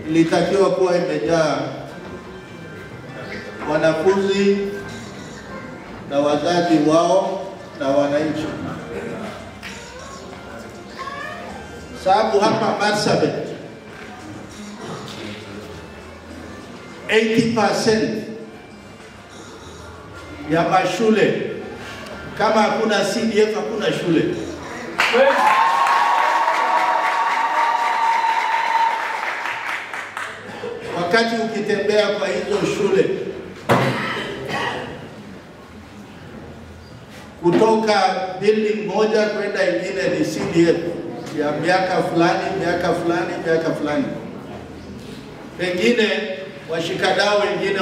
Ilitakiwa kuwa imejaa wanafunzi na wazazi wao na wananchi. Sababu hapa Marsabit 80% ya mashule, kama hakuna CDF hakuna shule. Wakati ukitembea kwa hizo shule kutoka building moja kwenda ingine ni CDF ya miaka fulani, miaka fulani, miaka fulani. Pengine washikadau wengine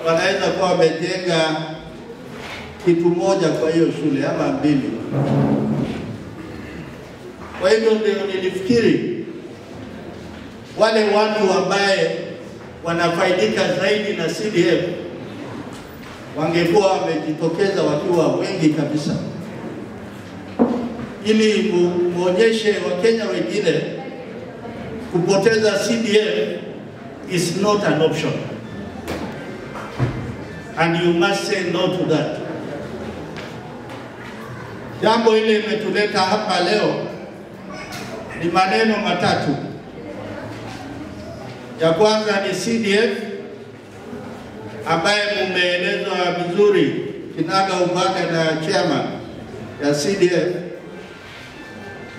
wanaweza kuwa wamejenga kitu moja kwa hiyo shule ama mbili. Kwa hivyo ndio nilifikiri wale watu ambaye wanafaidika zaidi na CDF wangekuwa wamejitokeza wakiwa wengi kabisa, ili muonyeshe Wakenya wengine kupoteza CDF is not an option, and you must say no to that. Jambo ile imetuleta hapa leo ni maneno matatu. Ya kwanza ni CDF ambaye mumeelezwa vizuri kinaga ubaga na chairman ya CDF.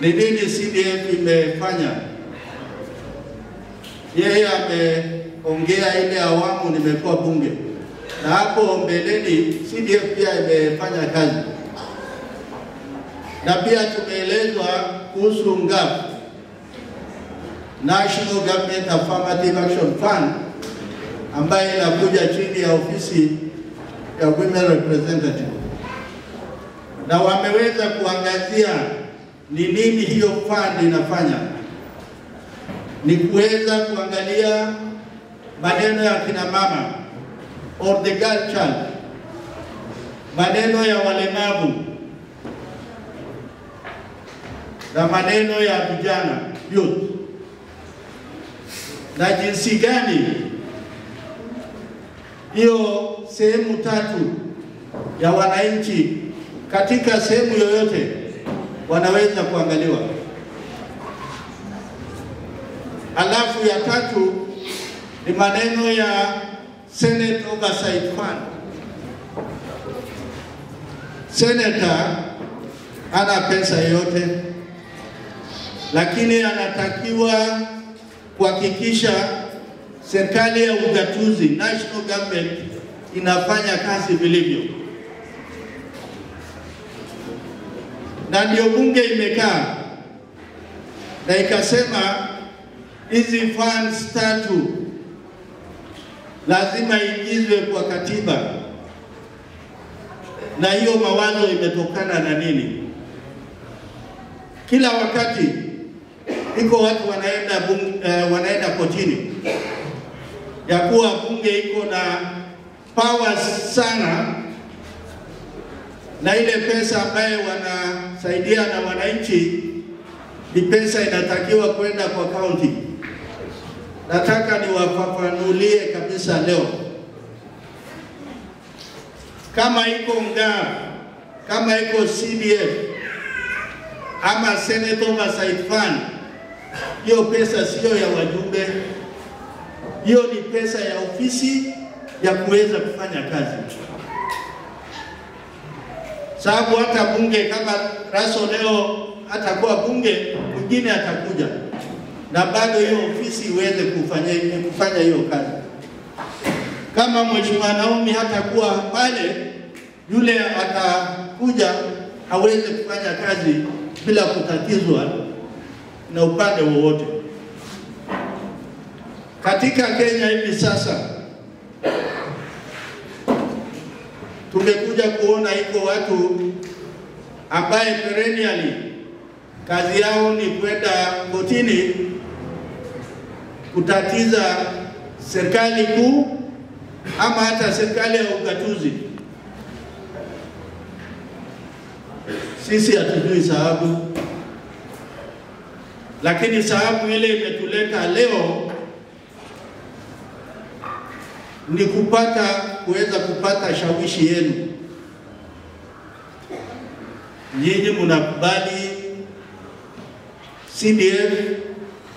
Ni nini CDF imefanya? Yeye ameongea ile awamu nimekuwa bunge, na hapo mbeleni CDF pia imefanya kazi. Na pia tumeelezwa kuhusu NGAAF, National Government Affirmative Action Fund, ambaye inakuja chini ya ofisi ya Women Representative, na wameweza kuangazia ni nini hiyo fund inafanya. Ni kuweza kuangalia maneno ya kina mama or the girl child, maneno ya walemavu na maneno ya vijana youth, na jinsi gani hiyo sehemu tatu ya wananchi katika sehemu yoyote wanaweza kuangaliwa. Alafu ya tatu ni maneno ya Senate Oversight Fund. Senator ana pesa yote, lakini anatakiwa kuhakikisha serikali ya ugatuzi, national government, inafanya kazi vilivyo. Na ndio bunge imekaa na ikasema hizi funds tatu lazima ingizwe kwa katiba. Na hiyo mawazo imetokana na nini? Kila wakati iko watu wanaenda kotini ya kuwa bunge iko na power sana, na ile pesa ambayo wanasaidia na wananchi ni pesa inatakiwa kwenda kwa county. Nataka niwafafanulie kabisa leo, kama iko NGAAF, kama iko CDF ama Senate Oversight Fund, hiyo pesa sio ya wajumbe, hiyo ni pesa ya ofisi ya kuweza kufanya kazi. Sababu hata bunge kama Raso leo atakuwa bunge, mwingine atakuja, na bado hiyo ofisi iweze kufanya hiyo kazi. Kama Mheshimiwa Naomi hatakuwa pale, yule atakuja hawezi kufanya kazi bila kutatizwa na upande wowote. Katika Kenya hivi sasa tumekuja kuona iko watu ambaye perennially kazi yao ni kwenda kotini kutatiza serikali kuu ama hata serikali ya ugatuzi. Sisi hatujui sababu, lakini sababu ile imetuleta leo ni kupata kuweza kupata shawishi yenu. Nyinyi mnakubali CDF,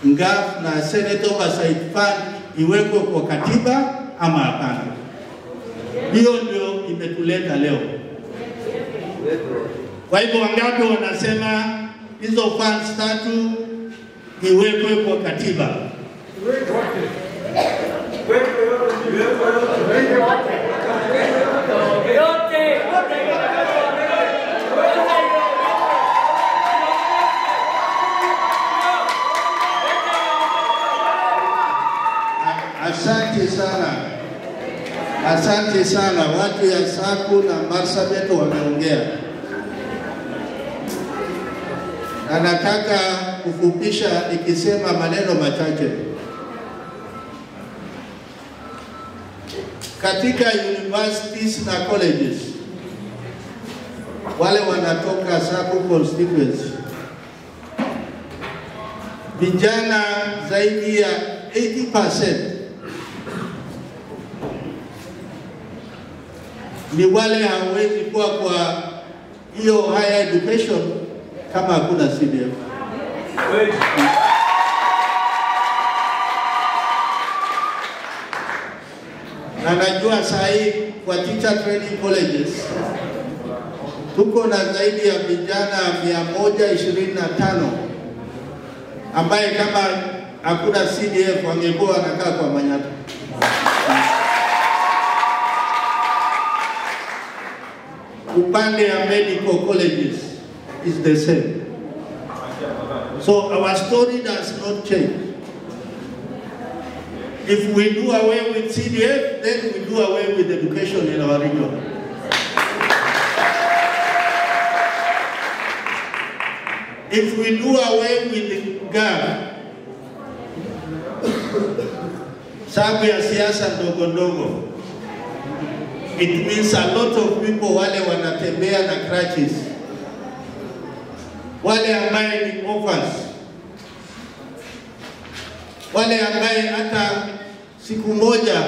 NGAAF na Senate Oversight Fund iwekwe kwa katiba ama hapana? Hiyo ndio imetuleta leo. Kwa hivyo wangapi wanasema hizo funds tatu iwekwe kwa katiba? Asante sana. Asante sana. Watu ya Saku na Marsabit wameongea. Na nataka kufupisha nikisema maneno machache. Katika universities na colleges, wale wanatoka Saku constituency, vijana zaidi ya 80% ni wale hawezi kuwa kwa hiyo higher education kama hakuna CDF. Na najua sahi kwa teacher training colleges tuko na zaidi ya vijana 125 ambaye kama hakuna CDF wangekuwa wanakaa kwa manyata. Upande ya medical colleges is the same. So our story does not change. If we do away with CDF, then we do away with education in our region. If we do away with GAF, sababu ya siasa ndogo ndogo, it means a lot of people wale wanatembea na crutches, wale ambaye ni orphans, wale ambaye hata siku moja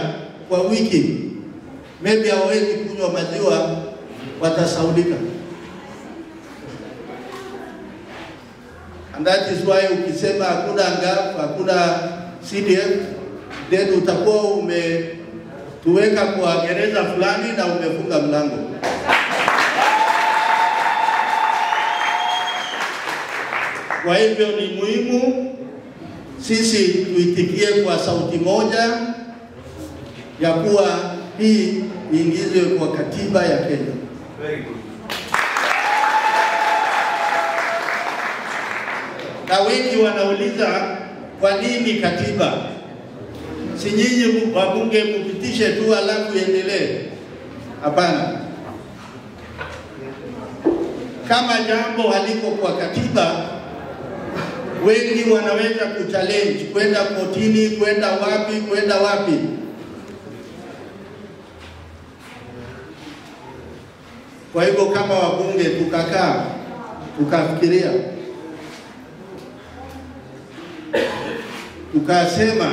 kwa wiki maybe hawawezi kunywa maziwa, watasaulika. And that is why ukisema hakuna NGAAF, hakuna CDF, then utakuwa umetuweka kwa gereza fulani na umefunga mlango. Kwa hivyo ni muhimu sisi tuitikie kwa sauti moja ya kuwa hii iingizwe kwa katiba ya Kenya. Very good. Na wengi wanauliza kwa nini katiba? Si nyinyi wabunge mpitishe tu alafu iendelee? Hapana. Kama jambo haliko kwa katiba, wengi wanaweza kuchallenge, kwenda kotini, kwenda wapi, kwenda wapi. Kwa hivyo kama wabunge tukakaa, tukafikiria, tukasema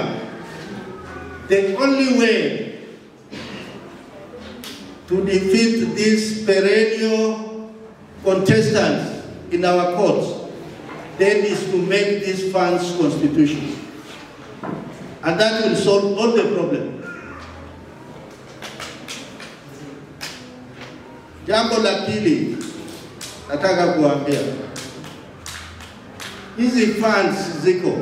the only way to defeat these perennial contestants in our courts then is to make these funds constitutional. And that will solve all the problems. Jambo la pili nataka kuambia, hizi funds ziko.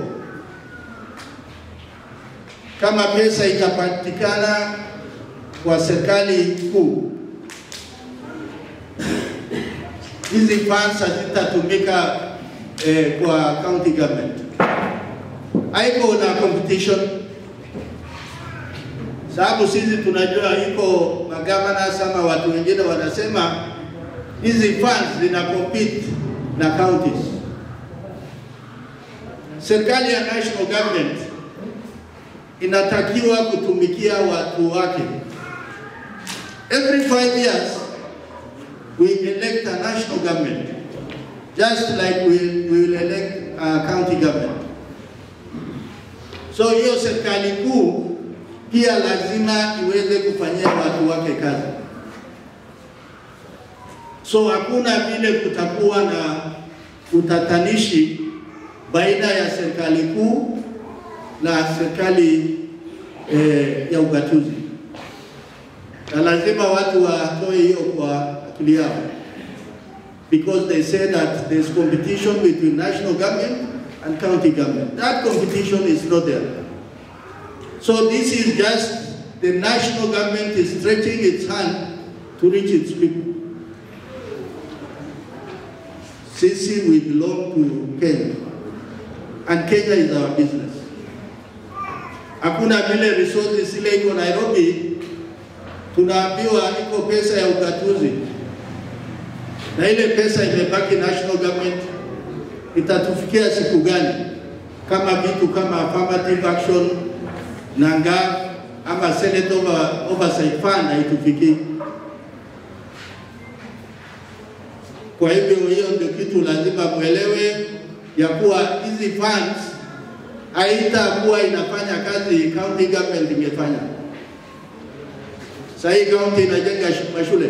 Kama pesa itapatikana kwa serikali kuu, hizi funds hazitatumika kwa county government. Haiko na competition. Sababu sisi tunajua iko magavana sama watu wengine wanasema hizi funds zina compete na counties. Serikali ya national government inatakiwa kutumikia watu wake. Every 5 years we elect a national government, just like we will elect a county government. So hiyo serikali kuu pia lazima iweze kufanyia watu wake kazi. So hakuna vile kutakuwa na utatanishi baina ya serikali kuu na serikali ya ugatuzi. Na lazima watu watoe hiyo kwa akili yao, because they say that there's competition between national government and county government. That competition is not there. So this is just the national government is stretching its hand to reach its people. Sisi, we belong to Kenya, and Kenya is our business. Hakuna vile resources ile iko Nairobi, tunaambiwa iko pesa ya ugatuzi, na ile pesa imebaki national government, itatufikia siku gani? Kama vitu kama affirmative action nanga ama Senate Oversight Fund haitufikii. Kwa hivyo hiyo ndio kitu lazima muelewe, ya kuwa hizi funds haitakuwa inafanya kazi county government ingefanya. Sasa hii county inajenga mashule.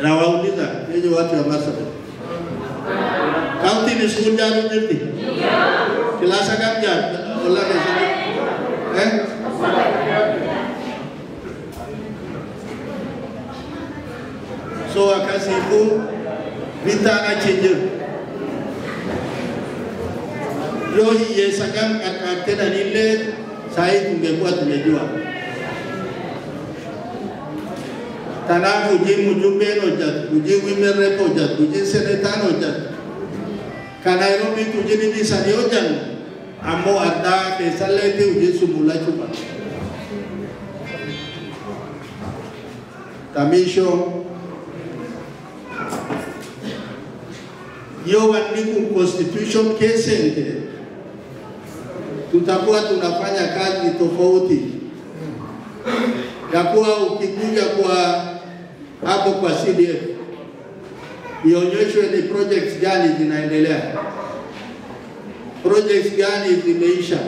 Na wauliza hiyo watu wa Marsabit, county ni school jaru nirti? Kilasa kam jar? Ola kaisa? Eh? So akasiku vita na chinjir. Yo hiye sakam tena nile sahi tungekuwa tumejua. Tanafu uji mjumbe hojat, uji women rep hojat, uji senator hojat. Ka Nairobi uji nini sani hojat. Ammo adda kesalete uji sumula chupa. Tamisho yo wandiku constitution kesente tutakuwa tunafanya kazi tofauti. Ya kuwa ukikuja kwa hapo kwa CDF ionyeshwe ni projects gani zinaendelea, projects gani zimeisha,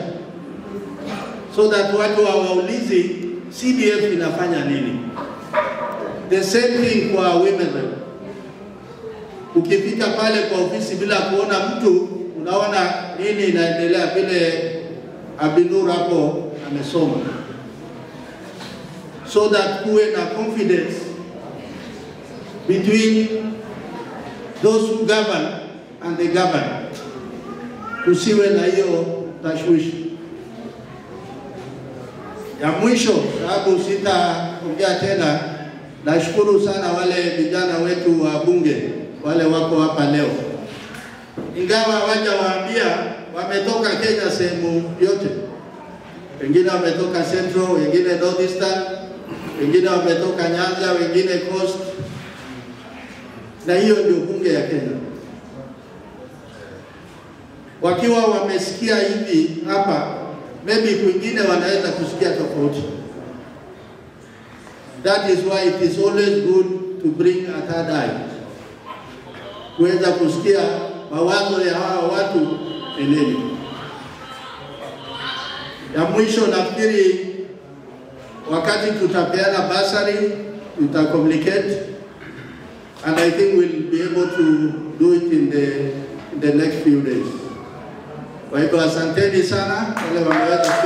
so that watu hawaulizi CDF inafanya nini. The same thing kwa women rep. Ukifika pale kwa ofisi bila kuona mtu, unaona nini inaendelea, vile Abinur hapo amesoma. So that kuwe na confidence between those who govern and the governed. Kusiwe na hiyo tashwishi. Ya mwisho, sababu sitaongea tena, nashukuru sana wale vijana wetu wa bunge, wale wako hapa leo. Ingawa hawajawaambia, wametoka Kenya sehemu yote. Wengine wametoka Central, wengine Northeastern, wengine wametoka Nyanza, wengine Coast. Na hiyo ndio bunge ya Kenya. Wakiwa wamesikia hivi hapa, maybe kwingine wanaweza kusikia tofauti. That is why it is always good to bring a third eye. Kuweza kusikia mawazo ya hawa watu ni nini. Ya mwisho nafikiri wakati tutapeana bursary, tuta communicate, and I think we'll be able to do it in the next few days. Kwa hivyo asanteni sana wale wameweza.